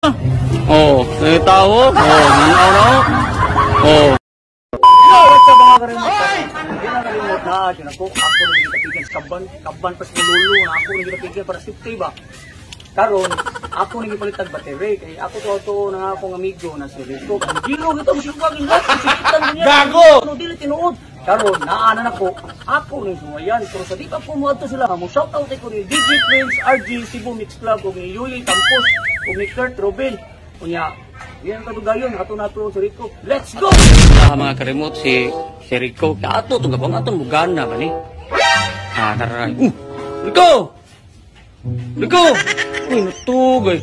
Oh, tao. Oh, nanaw na. Oh. Yo, what's up mga karimot? Hindi na karimot na. Diyan ako, ako na gitapigan sa kaban. Kaban pa sa lulu na ako na gitapigan para safety ba. Karon, ako na gipalitag battery. Kay ako to na akong amigo na si Rico. Ang giro gito mo siya gin. Gago! Ano dili tinuod. Karon, naanan ako, ako ning suwayan. Pero sa di pa po mo adto sila, mo shout out ko ni DJ Prince RG Cebu Mix Club ug ni Yuli Campos ug ni Kurt Robin. Unya, yan kadugayon ato nato si Rico. Let's go! Ah, mga karimot si Rico. Ato to gabang aton mugana ba ni? Ah, taray. Rico! Rico! Uy, natugay.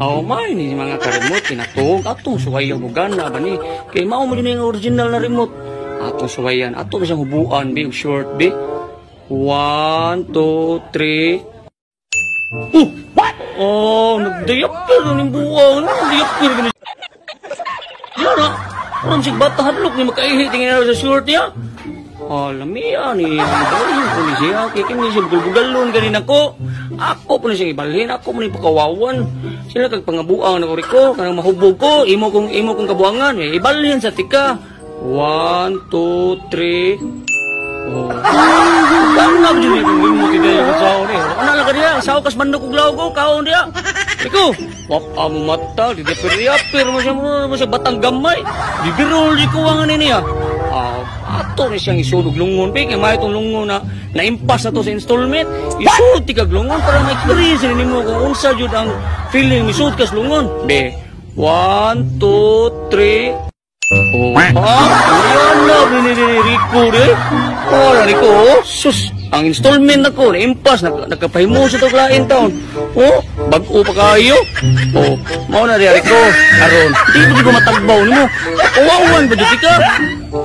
Oh, may ni mga karimot kinatug atong suwayan mugana ba ni? Kay mao mo din yung original na remote. Atong suwayan, ato siyang hubuan bi short bi. 1 2 3. What? Oh, nagdayapir ning buwang, nagdayapir gani. Yara, parang si bata hadlok ni makaihi tingin na sa short niya. Ah, lamia ni, ibalhin ko ni siya. Kaya kini siya bugal-bugalon gani nako. Ako po ni siya ibalhin, ako mo ni pakawawan. Sila kag pangabuang na ko Rico, kanang mahubog ko, imo kong kabuangan. Eh, ibalhin sa tika. 1 2 3. Oh. Kang jud ni mo tidak yung sao ni. Ano lang kaniya, sao kas bandok og law ko kaon diya. Rico, wap amo mata, di depir mo siya batang gamay. Bibirol di ko ang niya. Ah, ato ni siyang isunog lungon pe kay may itong lungon na naimpas na to sa installment. Isud ti kag lungon para ma-experience nimo kung unsa jud ang feeling misud kas lungon. Be, 1 2 3. Oh, ah, na ni Rico de. Oh, Rico, sus, ang installment nako naimpas nakapahimo sa tog lain taon. Oh, bag-o pa kayo. Oh, mao na di Rico. Karon, di ko matagbaw nimo. Uwawan ba jud ka?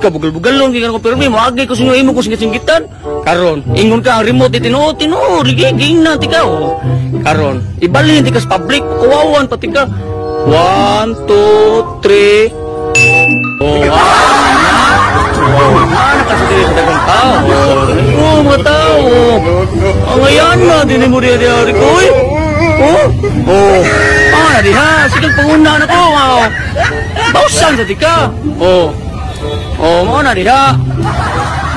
Kabugal-bugalon gyud ko pero mo agay ko sa inyo imo ko singit-singitan. Karon, ingon ka ang remote tinuod tinuod lagi gingna ti ka. Oh. Karon, ibalhin ti ka sa public, uwawan pa ti ka. 1 2 3. Oh, ah, nakasudiri sa dagang tao. Oh, mga tao. Ang ayan na, dini mo diya Rico, eh. Oh, oh. Ah, diha, sige panguna na ko. Oh. Bawsan sa tika. Oh. Oh, mao na diha.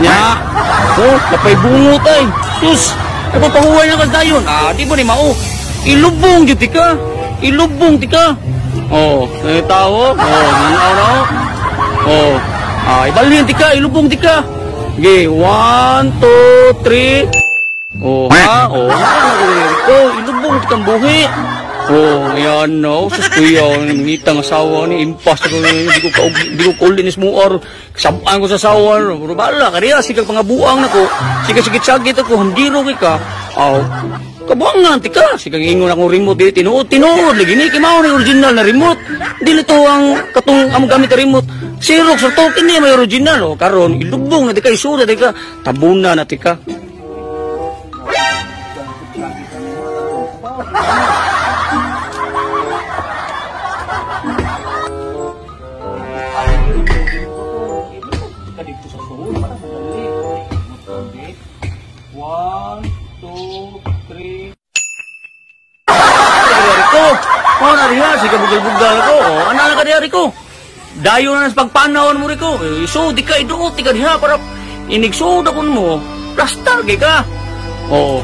Nya. Oh, napay bungot ay. Sus, nagpapahuway na kas dayon. Ah, di ba ni mao? Ilubong jud tika. Ilubong tika. Oh, tao. Oh, nanaw na. Oh, ah, ibalhin tika, ilubong tika. Okay, 1 2 3. Oh, ha, oh, oh, ilubong tika ang buhi. Oh, ayan no, sus kuya, ngitang asawa ni impas ko, di ko kauli ni smuar. Kasabaan ko sa asawa, pero bala kaniya sikag pangabuang nako. Sikag-sikit-sagit ako, handiro kay ka. Aw, kabuangan tika, sikag ingon akong remote di tinuod tinuod lagi ni kay mao ni original na remote. Dili to ang katong among gamit na remote. Xerox or token niya may original. Oh, karon ilubong na tika, isuda tika, tabuna na tika. Dito sa suod para madali. 1 2 3. Rico, oh, na diha sige bugal-bugal ko. Oh, ana na ka diha Rico. Dayon na sa pagpanaw mo Rico. Eh, so di ka iduot ti ka diha para inigsud akon mo. Plastar kay ka. Oh.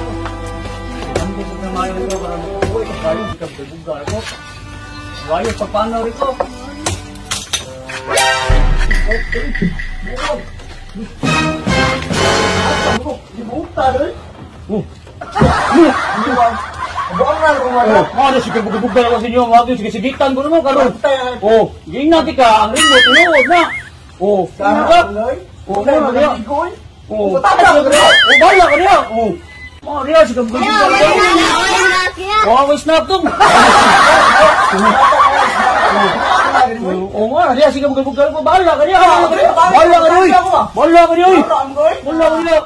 Wayo pagpanaw Rico. Oh, ano sige bugal-bugal ako sa inyo, mga sige sigitan ko naman karon. Oh, gingna ti ka ang remote tinuod na. Oh, ka. Oh, na diha. Oh, oh, bala ka diha. Oh. Oh, diha sige bugal-bugal. Oh, may snap dong. Oh, nga, diha sige bugal-bugal ko, bala ka diha. Bala ka diha. Bala ka diha. Bala ka diha.